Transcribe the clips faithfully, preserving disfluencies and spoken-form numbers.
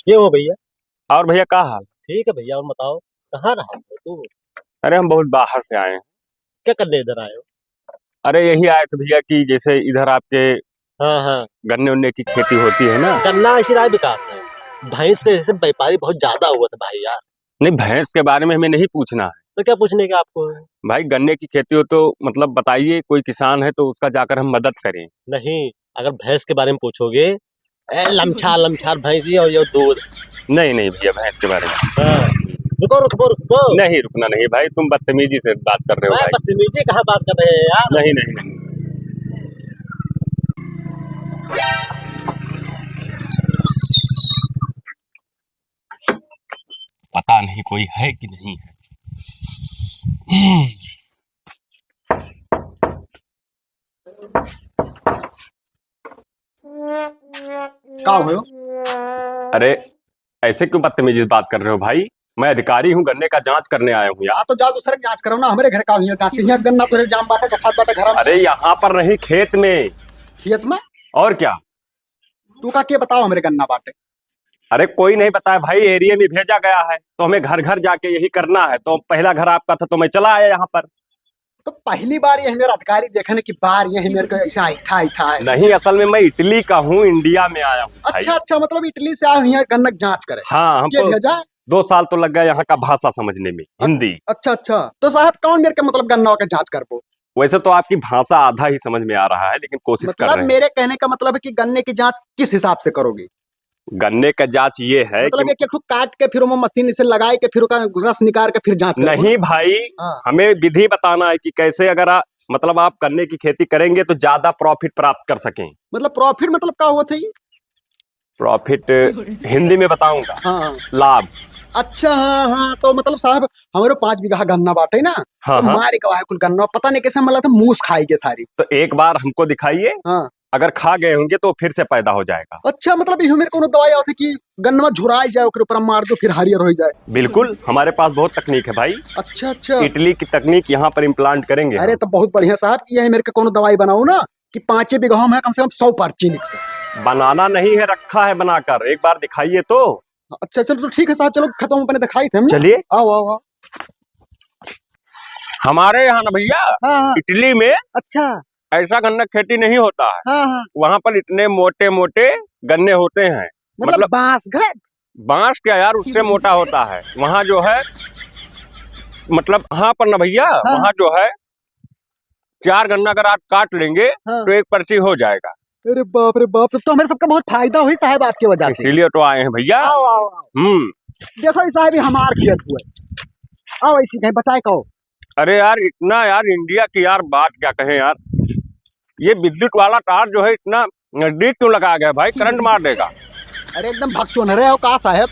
ये हो भैया। और भैया, का हाल? ठीक है भैया, और बताओ, कहाँ रहा हो तू? अरे, हम बहुत बाहर से आए हैं। क्या करने इधर आए हो? अरे, यही आए थे भैया कि जैसे इधर आपके हाँ, हाँ। गन्ने उन्ने की खेती होती है ना। गन्ना ऐसी राय बिकात है, भैंस के जैसे व्यापारी बहुत ज्यादा हुआ था भाई यार। नहीं, भैंस के बारे में हमें नहीं पूछना है। तो क्या पूछने का आपको है? भाई, गन्ने की खेती हो तो मतलब बताइए, कोई किसान है तो उसका जाकर हम मदद करें। नहीं, अगर भैंस के बारे में पूछोगे, ए, लमछार, लमछार भैंसी और ये दूध। नहीं, नहीं भैया, भैंस के बारे में। हाँ। रुको, रुको, रुको। नहीं, रुकना नहीं भाई, तुम बदतमीजी से बात कर रहे हो भाई, भाई। बदतमीजी कहाँ बात कर रहे हैं यार? नहीं, नहीं, नहीं। पता नहीं कोई है कि नहीं है। का हो? अरे, ऐसे क्यों बदतमीजी से बात कर रहे हो भाई? मैं अधिकारी हूँ, गन्ने का जांच करने आया हूँ यार। हाँ, तो जाओ दूसरे की जांच करो ना, हमरे घर का हुई है जांच। यहाँ गन्ना तोरे जाम बाटे, खाद बाटे घर में। अरे, यहाँ पर नहीं, खेत में। खेत में? और क्या? तू का के बताओ हमरे गन्ना बाटे? अरे, कोई नहीं बताया भाई, एरिया में भेजा गया है, तो हमें घर घर जाके यही करना है। तो पहला घर आपका था, तो मैं चला आया यहाँ पर। तो पहली बार ये मेरा अधिकारी देखने की बार ये है मेरे को ऐसा आई था, आई था है। नहीं, असल में मैं इटली का हूँ, इंडिया में आया हूँ भाई। अच्छा, अच्छा, मतलब इटली से आए हुए हैं गन्ना की जांच करे। हाँ, के हमको भेजा? दो साल तो लग गया यहाँ का भाषा समझने में, अ-, हिंदी। अच्छा, अच्छा, तो साहब कौन मेरे का मतलब गन्ना का जांच करबो? वैसे तो आपकी भाषा आधा ही समझ में आ रहा है, लेकिन कोशिश कर मतलब रहे हैं। मेरे कहने का मतलब है कि गन्ने की जांच किस हिसाब से करोगे? गन्ने का जांच ये है मतलब कि एक एक ठो काट के फिर वो मशीन से लगाए के फिर ओका रस निकाल के फिर जांच करबो? नहीं भाई, हाँ। हमें विधि बताना है कि कैसे अगर आ, मतलब आप गन्ने की खेती करेंगे तो ज्यादा profit प्राप्त कर सकें। मतलब profit मतलब का होत है ये? Profit हिंदी में बताऊंगा। हाँ, हाँ। लाभ। अच्छा, हाँ, हाँ, तो मतलब साहब, हमरो पाँच बीघा गन्ना बाटे ना, हाँ, तो हाँ। मारे के वाहे कुल गन्ना, पता नहीं कैसे मतलब तो मूस खाई के सारी। तो एक बार हमको दिखाइए। हाँ। अगर खा गए होंगे तो फिर से पैदा हो जाएगा। अच्छा, मतलब इहो मेरे कोनो दवाई आवत है कि गन्नवा झुराई जाए, ओकरे ऊपर मार दो, फिर हरियर हो जाए? बिल्कुल, हमारे पास बहुत तकनीक है भाई। अच्छा, अच्छा। इटली की तकनीक यहाँ पर implant करेंगे अरे, हम। तो बहुत बढ़िया साहब, ये मेरे के कोनो दवाई बनाओ ना कि पाँचे बीघा में कम से कम सौ पर्ची निकसे। बनाना नहीं है, रखा है बनाकर, एक बार दिखाइए तो। अच्छा, चलो, तो ठीक है साहब, चलो, खेतों में अपने दिखाई थे हम। चलिए। आओ, आओ, आओ। हमारे यहाँ ना भैया, हाँ, हाँ। इटली में अच्छा। ऐसा गन्ना खेती नहीं होता है। हाँ, हाँ। वहाँ पर इतने मोटे मोटे गन्ने होते हैं। मतलब मतलब बांस घर? बांस क्या यार, उससे मोटा होता है। वहाँ जो है, मतलब, हाँ पर ना भैया, हाँ। वहाँ जो है, चार गन्ना अगर आप काट लेंगे, हाँ। तो एक पर्ची हो जाएगा। अरे बाप रे बाप, तब तो हमारे सबका बहुत फायदा हुई साहब आपके वजह से। इसीलिए तो आए हैं भैया। आओ, आओ, आओ। हम्म। देखो, ये साहब, ये हमार खेत हुआ है। आओ, इसी कहीं बचाए कहो। अरे यार, इतना यार, इंडिया की यार बात क्या कहें यार, ये विद्युत वाला तार जो है इतना नजदीक क्यों लगाया गया भाई, करंट मार देगा। अरे एकदम भकचोन्हरे हो का साहब,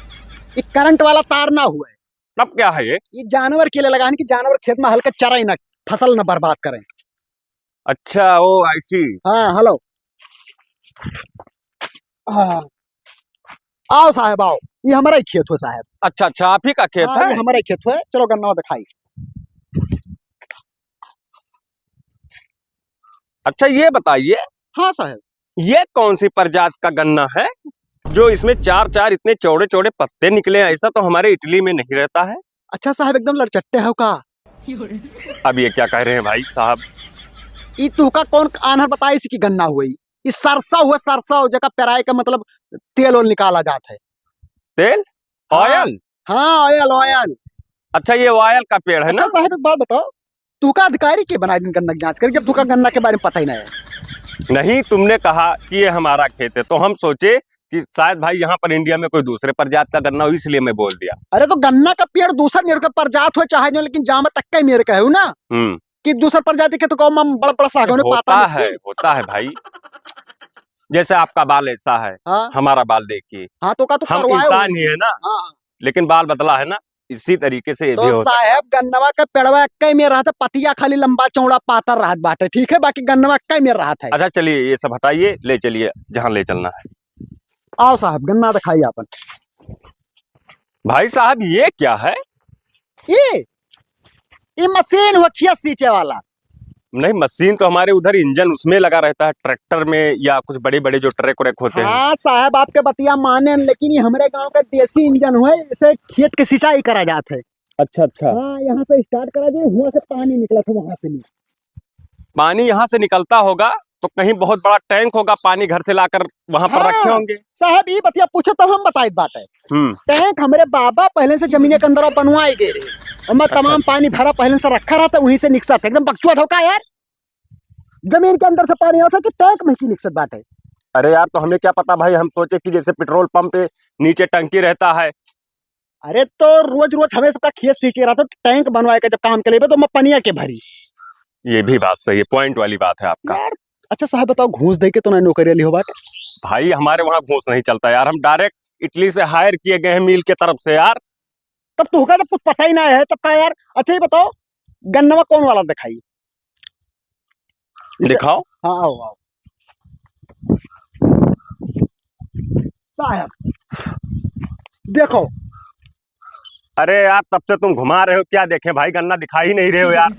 ये करंट वाला तार ना हुआ है। तब क्या है ये? ये जानवर के लिए लगा है कि जानवर खेत में हल्का चराई ना, फसल ना बर्बाद करें। अच्छा, ओ, I see। हाँ, हेलो। हाँ। आओ साहब, आओ। ये हमारा ही खेत हो साहब। अच्छा, अच्छा, आप ही का खेत हाँ, है? ये हमारा ही खेत हो है। चलो गन्ना दिखाई। अच्छा, ये बताइए, हाँ साहब। ये कौन सी प्रजाति का गन्ना है जो इसमें चार चार इतने चौड़े चौड़े पत्ते निकले हैं? ऐसा तो हमारे इटली में नहीं रहता है। अच्छा साहब, एकदम लड़चट्टे हो का? अब ये क्या कह रहे हैं भाई साहब? ई तुहका कौन आन्हर बताइस कि गन्ना हुआ? ई सरसा हुआ, सरसा हो, जेका पेराए का मतलब तेल ओल निकाला जात है। तेल? हाँ। Oil? हाँ, oil, oil। अच्छा, ये oil का पेड़ है अच्छा ना? साहब, एक बात बताओ, तुहका अधिकारी के बनाए दिन गन्ना की जांच करे, जब तुहका गन्ना के बारे में पता ही नहीं है? नहीं, तुमने कहा कि ये हमारा खेत है, तो हम सोचे कि शायद भाई यहाँ पर इंडिया में कोई दूसरे प्रजात का गन्ना हो, इसलिए मैं बोल दिया। अरे तो गन्ना का पेड़ दूसर मेरे को प्रजात हो चाहे जो, लेकिन जामा तक का ही मेरे का है ना। हम्म। कि दूसर प्रजाति के तो कहो, मम बड़ बड़ सागौन होता पाता है, नुकसी। होता है भाई। जैसे आपका बाल ऐसा है, हाँ। हमारा बाल देखिए। हाँ, तो का तू हम करवाए हो? इंसान ही है ना, हाँ। लेकिन बाल बदला है ना, इसी तरीके से ये तो भी होता है। साहब, गन्नवा का पेड़वा कई में रहत है, पतिया खाली लंबा चौड़ा पातर रहत बाटे, ठीक है, बाकी गन्नवा कई में रहत है। अच्छा, चलिए, ये सब हटाइए, ले चलिए जहाँ ले चलना है। आओ साहब, गन्ना दिखाइए अपन। भाई साहब, ये क्या है? ये, ये मशीन हुआ खेत सींचे वाला। नहीं, मशीन तो हमारे उधर इंजन उसमें लगा रहता है, ट्रैक्टर में या कुछ बड़े-बड़े जो ट्रक व्रक होते हैं। हाँ साहब, आपके बतिया माने, लेकिन ये हमरे गांव का देसी इंजन हुए, इसे खेत के सिंचाई करा जात है। अच्छा, अच्छा। हाँ, यहाँ से start करा जाए, हुआ से पानी निकला था वहाँ से नहीं। पानी यहाँ से निकलता होगा तो कहीं बहुत बड़ा टैंक होगा, पानी घर से लाकर वहाँ पर हाँ, रखे होंगे। साहब, ई बतिया पूछे तब हम बताइत बाटे। हम्म। टैंक हमरे बाबा पहले से जमीन के अंदर बनवाए गए रहे, और मैं तमाम अच्छा। पानी भरा पहले से रखा रहता, वहीं से निकसा था। एकदम बकचोद हो का यार, जमीन के अंदर से पानी आवत है कि टैंक में की निकसत बाटे? अरे यार, तो हमें क्या पता भाई, हम सोचे कि जैसे पेट्रोल पंप पे नीचे टंकी रहता है। अरे तो रोज रोज हमें सबका खेत सींचे रहा, तो टैंक बनवाए के जब काम के लेबे तो मैं पनिया के भरी। ये भी बात सही है, पॉइंट वाली बात है आपका। यार, अच्छा साहब बताओ, घूस दे के तो ना नौकरी लिहो बाटे? भाई, हमारे वहाँ घूस नहीं चलता यार, हम डायरेक्ट इटली से हायर किए गए हैं मिल के तरफ से यार। तब तुहका जब कुछ पता ही ना है तब का यार। अच्छा ये बताओ, गन्नवा कौन वाला दिखाई? इसे दिखाओ। हाँ, आओ, आओ। साहब, देखो। अरे यार, तब से तुम घुमा रहे हो, क्या देखें भाई, गन्ना दिखा ही नहीं रहे हो यार।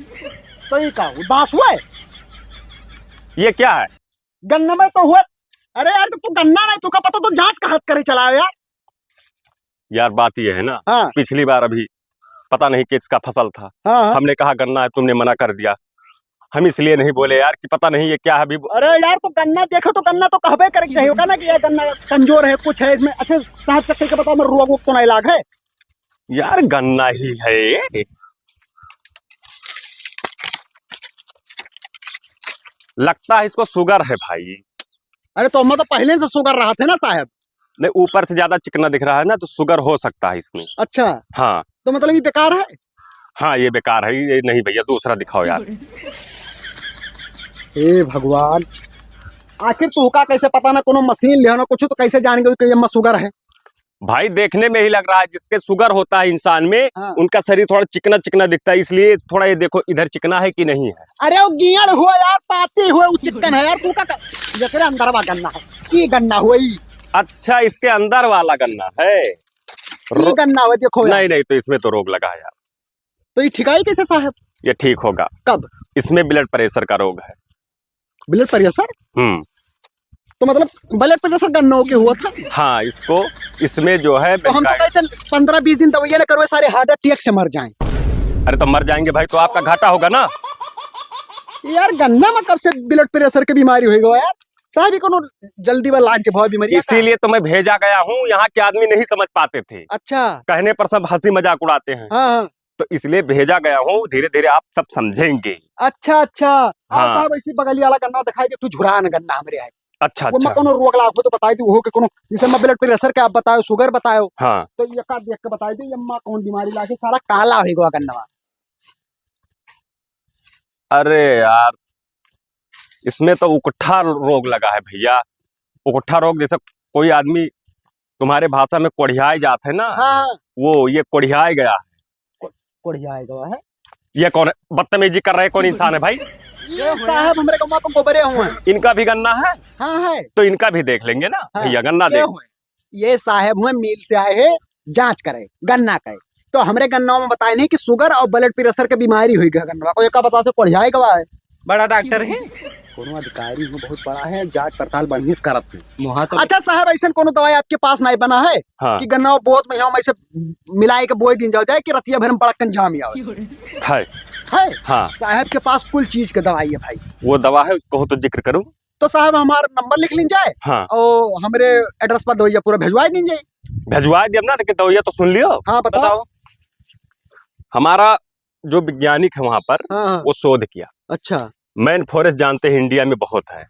तो ये का, वो बांस हुआ है? ये क्या है? गन्ना में तो हुआ। अरे यार, तो तू गन्ना नहीं, तू का पता, तो जांच का हाथ करे चला यार। यार, बात ये है ना, हाँ। पिछली बार अभी पता नहीं किसका फसल था, हाँ, हाँ। हमने कहा गन्ना है, तुमने मना कर दिया। हम इसलिए नहीं बोले यार कि पता नहीं ये क्या है अभी। अरे यार, तो गन्ना देखो तो गन्ना तो कहबे करे के चाहिए, का ना कि ये गन्ना कमजोर है, कुछ है इसमें। अच्छा साहब, चक्कर के बताओ, मैं रोग वोग तो नहीं लाग है? यार, गन्ना ही है ये। लगता है इसको शुगर है भाई। अरे, तो हमें तो पहले से शुगर रहा थे ना साहब। नहीं, ऊपर से ज्यादा चिकना दिख रहा है ना, तो शुगर हो सकता है इसमें। अच्छा। हाँ। तो मतलब ये बेकार है? हाँ, ये बेकार है, ये नहीं भैया, दूसरा दिखाओ यार। हे भगवान, आखिर तू का कैसे पता ना, कोनो मशीन ले ना कुछ, तो कैसे जान गए कि ये में शुगर है? भाई, देखने में ही लग रहा है, जिसके शुगर होता है इंसान में, हाँ। उनका शरीर थोड़ा चिकना चिकना दिखता है, इसलिए थोड़ा ये देखो इधर चिकना है कि नहीं है। अरे वो गियड़ हुआ यार, पाती हुआ, वो चिकन है यार, तू का, का, जेकरे अंदर बा गन्ना है, ई गन्ना हुआ ई। अच्छा, इसके अंदर वाला गन्ना है। ई रो-, गन्ना हुआ, देखो यार। नहीं, नहीं, तो इसमें तो रोग लगा है यार। तो ये ठिकाई कैसे साहब? ये ठीक होगा। कब? इसमें ब्लड प्रेशर का रोग है। Blood pressure? हम्म। तो मतलब ब्लड प्रेशर गन्नों के हुआ था? हाँ, इसको, इसमें जो है तो हम तो बेचारे कहते हैं, पन्द्रह बीस दिन दवाइयाँ ना करवाए, सारे हार्ट अटैक से मर जाएं। अरे तो मर जाएंगे भाई, तो आपका घाटा होगा ना। यार गन्ना में कब से ब्लड प्रेशर की बीमारी हो गई यार? साहब, ये कोनो जल्दी वाला लांच भाव बीमारी है का? इसीलिए तो मैं भेजा गया हूँ, यहाँ के आदमी नहीं समझ पाते थे। अच्छा। कहने पर सब हंसी मजाक उड़ाते हैं। हाँ, हाँ। तो इसलिए भेजा गया हूँ, धीरे-धीरे आप सब समझेंगे। अच्छा, अच्छा। हाँ, हाँ। साहब, ऐसी बगली वाला गन्ना दिखाई दे, तू झुरान गन्ना हमरे है। अच्छा, वो अच्छा। में कोनो रोग लाग हो तो बताई दे, वो के कोनो, जैसे में ब्लड प्रेशर के आप बताओ, शुगर बताओ। हाँ। तो ये का देख के बताई दे, ये में कौन बीमारी लागे, सारा काला हो गया गन्ना। अरे यार, इसमें तो उकट्ठा रोग लगा है भैया। उकट्ठा रोग जैसे कोई आदमी तुम्हारे भाषा में कोढ़ियाए जात है ना, हाँ। वो ये कोढ़ियाए गया है। को-, कोढ़ियाए गया है? ये कौन है? बदतमीजी कर रहे, कौन इंसान है भाई? ये साहब हमरे गौवा को गोबरे हुए हैं। इनका भी गन्ना है? हाँ है। तो इनका भी देख लेंगे ना हाँ। भैया, गन्ना देख। ये साहब हुए मिल से आए हैं, जांच करे गन्ना का। तो हमरे गन्ना में बताए नहीं कि शुगर और ब्लड प्रेशर के बीमारी हुई गया गन्ना को, एका बताओ से कोढ़ियाए गवा है। बड़ा डॉक्टर है। कोनो अधिकारी हो बहुत बड़ा है, जांच पड़ताल बढ़िया से करत है। मुहा तो अच्छा साहब, ऐसा कोनो दवाई आपके पास नहीं बना है हाँ। कि गन्ना बोत में हम ऐसे मिलाए के बोए दिन जाओ जाए कि रतिया भर में बड़कन जाम आवे? है। है? हाँ। साहब के पास कुल चीज के दवाई है भाई। वो दवा है, कहो तो जिक्र करूँ। तो साहब हमारा नंबर लिख लीन जाए हाँ। और हमरे एड्रेस पर दवाइया पूरा भेजवा दीन जाए। भेजवा दिया ना, लेकिन दवाइया तो सुन लियो। हाँ, बताओ। बताओ। हमारा जो वैज्ञानिक है वहां पर, हाँ, हाँ। वो शोध किया। अच्छा। मैन फॉरेस्ट जानते हैं, इंडिया में बहुत है।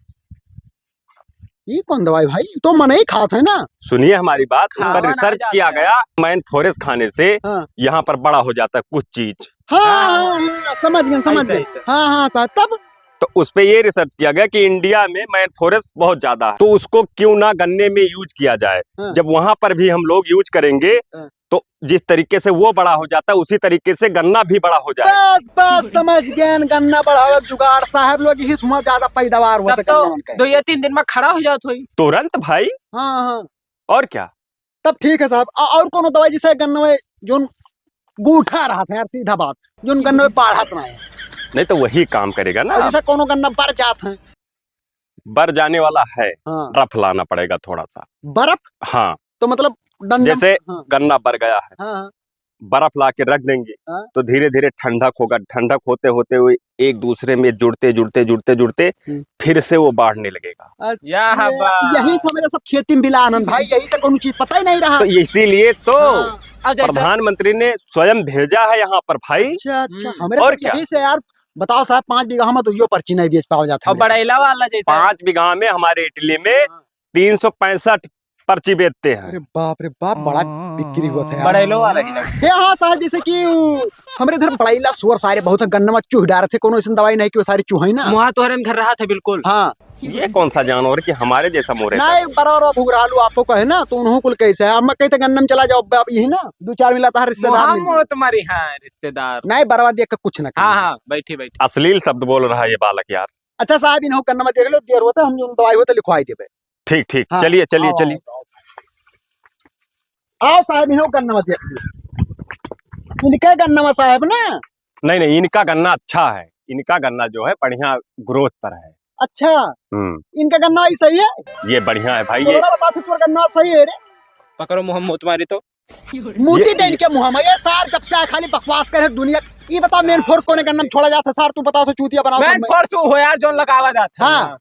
ये कौन दवाई भाई? तो मन ही खात है ना। सुनिए हमारी बात, इस पर खावा ना रिसर्च जाता किया है। गया, मैन फॉरेस्ट खाने से हाँ। यहाँ पर बड़ा हो जाता है कुछ चीज। हाँ, हाँ, हाँ, हाँ, समझ गए, समझ गए। ऐसा, ऐसा। हाँ, हाँ, साहब, तब? तो उस पे ये रिसर्च किया गया कि इंडिया में मैन फॉरेस्ट बहुत ज्यादा है, तो उसको क्यों ना गन्ने में यूज किया जाए। हाँ। जब वहां पर भी हम लोग यूज करेंगे, हाँ। तो जिस तरीके से वो बड़ा हो जाता है, उसी तरीके से गन्ना भी बड़ा हो जाए। बस, बस, समझ गए, गन्ना बढ़ावे के जुगाड़। साहब लोग यही से हुआ ज्यादा पैदावार हुआ तब था तो गन्ना उनका। दो या तीन दिन में खड़ा हो जात होई। तुरंत भाई। हाँ, हाँ। और क्या? तब ठीक है साहब। अ-, और कोनो दवाई जैसे गन्ना में जोन गूठा रहत है यार, सीधा बात, जोन गन्ना में पाढ़त ना है। नहीं तो वही काम करेगा ना। और जैसे कोनो गन्ना बर जात है। बर जाने वाला है, हाँ। बर्फ लाना पड़ेगा थोड़ा सा। बर्फ? हाँ। तो मतलब डंडम, जैसे हाँ। गन्ना बर गया है, हाँ, हाँ। बर्फ ला के रख देंगे, हाँ। तो धीरे-धीरे ठंडक होगा, ठंडक होते-होते हुए एक दूसरे में जुड़ते, जुड़ते, जुड़ते, जुड़ते हम्म। फिर से वो बाढ़ने लगेगा। अच्छा, या हवा। यही से हमरे सब खेती में बिला आनंद भाई, यही से कोनो चीज पता ही नहीं रहा। तो इसीलिए तो हाँ। अब जैसे प्रधानमंत्री ने स्वयं भेजा है यहाँ पर भाई। अच्छा, अच्छा, हम्म। हमरे और सब क्या? यही से यार, बताओ साहब, पाँच बीघा में तो यो पर्ची नहीं बेच पावा जाता अब है। बड़ैला वाला जैसे पाँच बीघा में हमारे इटली में हाँ। तीन सौ पैंसठ पर्ची बेचते हैं। अरे बाप रे बाप, बड़ा बिक्री होत है यार। बड़ैलो वाला ही लग। हे हाँ साहब, जैसे कि उ, हमरे इधर बड़ैला सुअर सारे बहुत है, गन्ना में चूह डारत है, कोनो ऐसन दवाई नहीं कि वो सारे चूहे ना। मुहा तोहरन घर रहा था बिल्कुल। हाँ। ये कौन सा जानवर कि हमारे जैसा मोरे नहीं, था? बराबर वो घुघरालू आपको कहे ना, तो उन्हों कुल कैसे है? अब मैं कहते गन्ना में चला जाओ, अब यही ना, दो चार मिला तो हर रिश्तेदार मुहा मिल गए। मौत मारी, हाँ, रिश्तेदार। नहीं, बर्बाद देख के कुछ ना हाँ, कहिए। हाँ, बैठी, बैठी। अश्लील शब्द बोल रहा है ये बालक यार। अच्छा साहब, इन्हों गन्ना में देख लो, देर होता है, हम जो दवाई होता लिखवाई देबे। ठीक, ठीक। हाँ, चलिए, चलिए, आओ, चलिए। आओ, आओ। आओ साहब, इन्हों गन्ना मत देखिए। इनके गन्ना में साहब ना। नहीं, नहीं, इनका गन्ना अच्छा है। इनका गन्ना जो है बढ़िया ग्रोथ पर है। अच्छा। हम्म। इनका गन्ना ही सही है? ये बढ़िया है भाई, ये। तोरा बता, तू तोर गन्ना सही है रे? पकड़ो मुँह में मूत मारी तो। मूती ये दे इनके मुँह में। ये सार जब से आए खाली बकवास करे दुनिया। ये बता मेन फोर्स कोने गन्ना में छोड़ा जाता सार, तू बताओ तो चूतिया बनाओ मेन तो मैं। फोर्स वो हो यार, जो लगावा जाता है। हाँ।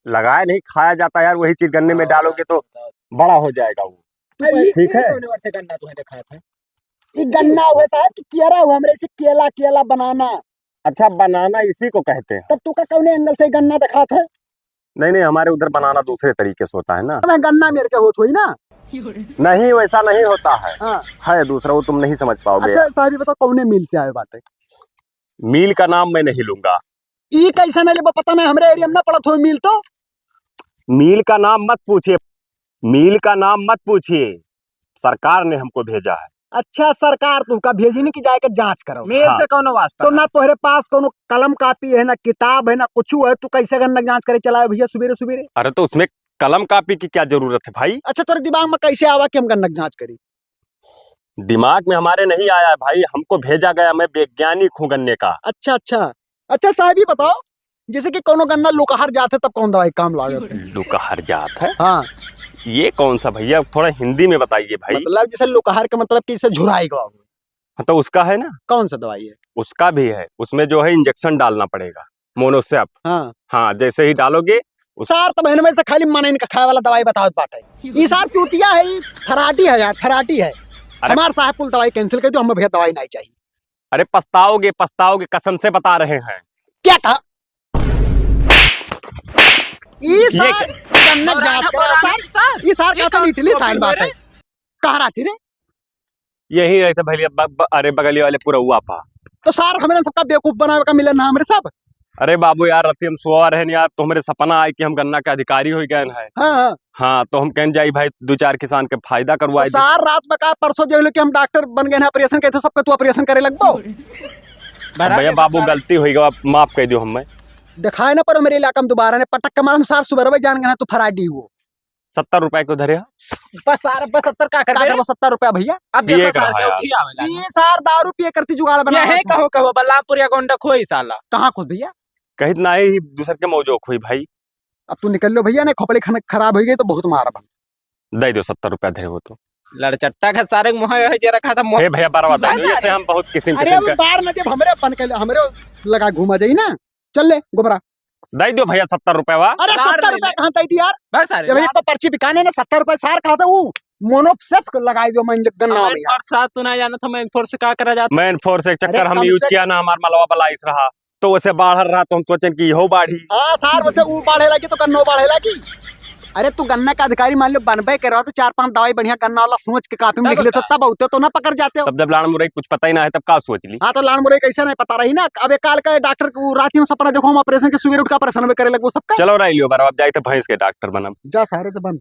लगाया नहीं, खाया जाता है यार, वही चीज गन्ने में डालोगे तो बड़ा हो जाएगा वो। अरे, ठीक है। कौन वर्ष गन्ना तुम्हें दिखाया था? ये गन्ना हुआ साहब कि केला हुआ, हमरे से केला, केला बनाना। अच्छा, बनाना इसी को कहते हैं। तब तू का कौने एंगल से गन्ना दिखात है? नहीं, नहीं, हमारे उधर बनाना दूसरे तरीके से होता है ना। मैं गन्ना मेर के होत होई ना? नहीं, वैसा नहीं होता है। हाँ। है दूसरा, वो तुम नहीं समझ पाओगे। अच्छा, साहब, ये बताओ, कौने मिल से आए बाटे? मिल का नाम मैं नहीं लूंगा। ई कैसे नहीं लेबो? पता नहीं, हमरे एरिया में ना पड़त हो मिल तो। मिल का नाम मत पूछिए, मिल का नाम मत पूछिए, सरकार ने हमको भेजा है। अच्छा, सरकार तुमका भेजी नहीं कि जाए के जांच करो? मेल हाँ। से कौनो वास्ता तो ना? ना तोहरे पास कौनो कलम कापी है, ना किताब है, ना कुछ है, तू कैसे गन्ना जांच करे चलावे भैया सुबेरे सुबेरे? अरे तो उसमें कलम कापी की क्या जरूरत है भाई? अच्छा, तोरे दिमाग में कैसे आवा कि हम गन्ना जांच करी? दिमाग में हमारे नहीं आया है भाई, हमको भेजा गया, मैं वैज्ञानिक हूँ गन्ने का। अच्छा, अच्छा। अच्छा साहब, ये बताओ, जैसे कि कौनो गन्ना लुकहर जात है, तब कौन दवाई काम लागत है? लुकहर जात है? हाँ। ये कौन सा भैया, थोड़ा हिंदी में बताइए भाई। मतलब जैसे लुकहर का मतलब कि इसे झुराई गवा हो। हाँ, तो उसका है ना। कौन सा दवाई है? उसका भी है, उसमें जो है इंजेक्शन डालना पड़ेगा, मोनोसेप। हाँ। हाँ, जैसे ही डालोगे उस सार तो बहन में से खाली मन इनका खाए वाला दवाई बतावत बाटे। ई सार चूतिया है, ई फराटी है यार, फराटी है। अरे हमार साहब कुल दवाई कैंसिल कर दो, हमें भैया दवाई नहीं चाहिए। अरे पछताओगे, पछताओगे, कसम से बता रहे हैं। क्या कहा? ई ये सार क्या? गन्ना जांच करा सार, ई सार ये कहता कौन इटली सी साइन बात है। कहाँ रहती रे? यही रहते भैया, ब-, ब-, अरे बगलिया वाले पुरौआ पा। तो सार हमरे सबका बेवकूफ बनावे का मिलन ना हमरे सब। अरे बाबू यार, राती हम सोवा रहे न यार, तो हमरे सपना आए कि हम गन्ना के अधिकारी हो गए हैं। हाँ, हाँ। हाँ, तो हम कहन जाई भाई, दो चार किसान के फायदा करवाए तो दे। सार रात में का परसों देख लो कि हम डॉक्टर बन गए हैं, ऑपरेशन कहते सबका तू ऑपरेशन करे लगबो। अब भैया बाबू, गलती हो गई, अब माफ कर दियो हमें। दिखाए ना पर मेरे इलाका में दोबारा ने पटक के मार, हम सार सुबह रहे जान गए हैं, तू फराडी हुओ। सत्तर रुपए को धरे हो। बस सार, बस सत्तर का कर का दे? करबो सत्तर रुपया भैया? अब पिए देखो का सार है के यार। उठी आवेला। ये सार दारू पिए करती जुगाड़ बना यही रहा था। कहो, कहो, बलरामपुर या गोंडा खोई साला। कहाँ खोई भैया? कहित ना ही दूसर के मौजो खोई भाई। अब तू निकल लो भैया, नहीं खोपड़ी खाना खराब हो गई तो बहुत मार बन। दे दो सत्तर रुपया धरे हो तो। लड़चट्टा का सारे के मुँह है जे रखा था, मुँह हे भैया, बरवा दे दो, बार जैसे हम बहुत किसिम अरे किसिम वो का बार न जब हमरे अपन के, हमरे लगा घूमा जाई ना। चल ले, गोबरा। दे दो भैया सत्तर रुपया वा। अरे, सार सत्तर ले रुपया ले। कहाँ दे दी यार? बस सारे, ये भैया, सार तो पर्ची बिकाने ना, सत्तर रुपया सार कहाँ था वो? मोनो सेफ लगाई दो, मैं गन्ना हमारे में यार। साथ तो ना जाना था, मैं फोर्स का करा जाता। मैं फोर्स एक अरे, चक्कर हम कम यूज़ से किया ना, हमार मलवा बलाइस रहा, तो उसे बाढ़ रहा, तो हम सोचें कि हो बाढ़ी। हाँ, सार, वैसे वो बाढ़े लगी तो गन्नो बाढ़े लगी। अरे, तू गन्ना का अधिकारी मान लो बनबे कर रहा, तो चार पांच दवाई बढ़िया गन्ना वाला सोच के कॉपी में तब लिख लेते, का? तब होते तो ना पकड़ जाते हो। तब जब लाड़ मुरई कुछ पता ही ना है, तब का सोच ली? हाँ, तो लाड़ मुरई कैसे नहीं पता रही ना? अब एक काल का डॉक्टर को रात में सपना देखो, हम ऑपरेशन के सुबह उठ के ऑपरेशन में करे लगो सबका। चलो, रह लियो बार, अब जाए तो भैंस के डॉक्टर बनब। जा सारे तो बन।